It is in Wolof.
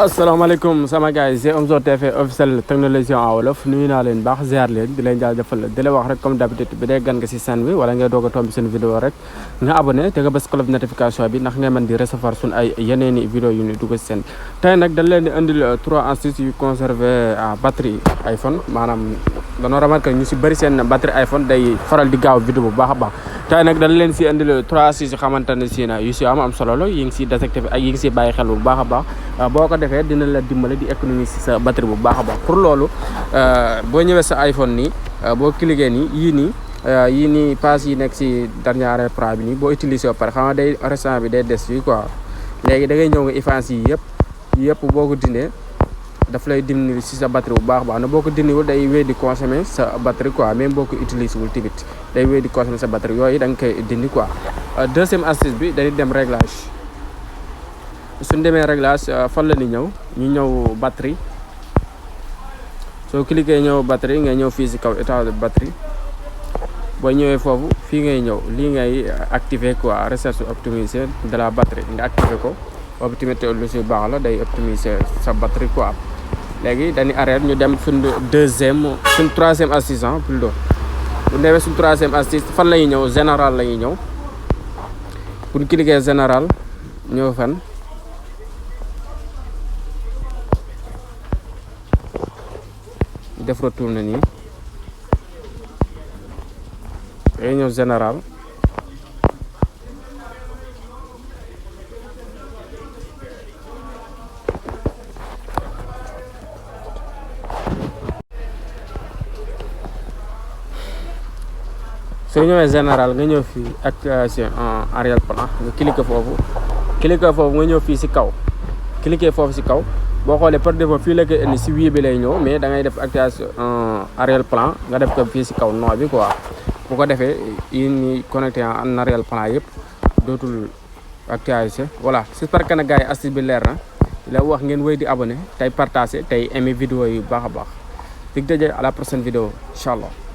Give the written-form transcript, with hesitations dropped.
asalaamaaleykum sama gars yi c'est Omzo TV officiel technologie en wolof nuyu naa leen baax ziar leen di leen jaajëfal di leen wax rek comme d'habitude bi dee gan nga si chaîne bi wala ngay doog a tombi seen vidéo rek nga abonné te nga bës cloche notification bi ndax ngay mën di recevoir suñ ay yeneeni vidéo yu ñu dugg si seen tey nag dañ leen di indil 3 astuces yu conserver batterie iPhone maanaam dañoo remarqué ñu si bëri seen batterie iPhone day faral di gaaw vidéo bu baax a baax tey nag dañ leen si indil 3 astuces yu xamante ne si na yu si am solo la yi ngi si détecté ak yi ngi si bàyyi xel bu baax a baax boo ko defee dina la dimbale di économiser sa batterie bu baax a baax pour loolu boo ñëwee sa iPhone nii boo cliquer nii yii nii pages yi nekk si dernier plan bi nii boo utiliser ba pare xam nga day restant bi day des fii quoi léegi da ngay ñëw nga effacer yi yëpp boo ko dindee daf lay dindi si sa batterie bu baax a baax na boo ko dindiwul day wéy di consommer sa batterie quoi même boo ko utiliser wul tamit day wéy di consommer sa batterie yooyu da nga koy dindi quoi. Deuxième astuce bi dañuy dem réglage suñ demee réglage fan la ni ñu ñëw batterie soo cliquer ñëw batterie ngay ñëw fii si kaw état de batterie boo ñëwee foofu fii ngay ñëw lii ngay activer quoi recherche optimisée de la batterie nga activer ko boobu tamit lu si baax la day optimiser sa batterie quoi. léegi dañuy arrêté ñu dem suñ troisième astuce plutôt bu demee suñ troisième astuce fan la ñuy ñëw général la ñuy ñëw pour cliquer général ñëw fan def retourné nii day ñëw général soo ñëwee général nga ñëw fii activation en arrière-plan nga cliquer foofu nga ñëw fii si kaw cliquer foofu si kaw boo xoolee par défaut fii la koy indi si wii bi lay ñëw mais da ngay def activation en arrière-plan nga def ko fii si kaw noo bi quoi bu ko defee yi ñuy connecté en arrière-plan yëpp dootul actualisé voilà j'espère que nag gars yi astuce bi leer na la wax ngeen wéy di abonné tey partagé tey aimé vidéo yi bu baax a baax dig daje à la prochaine vidéo incha allah.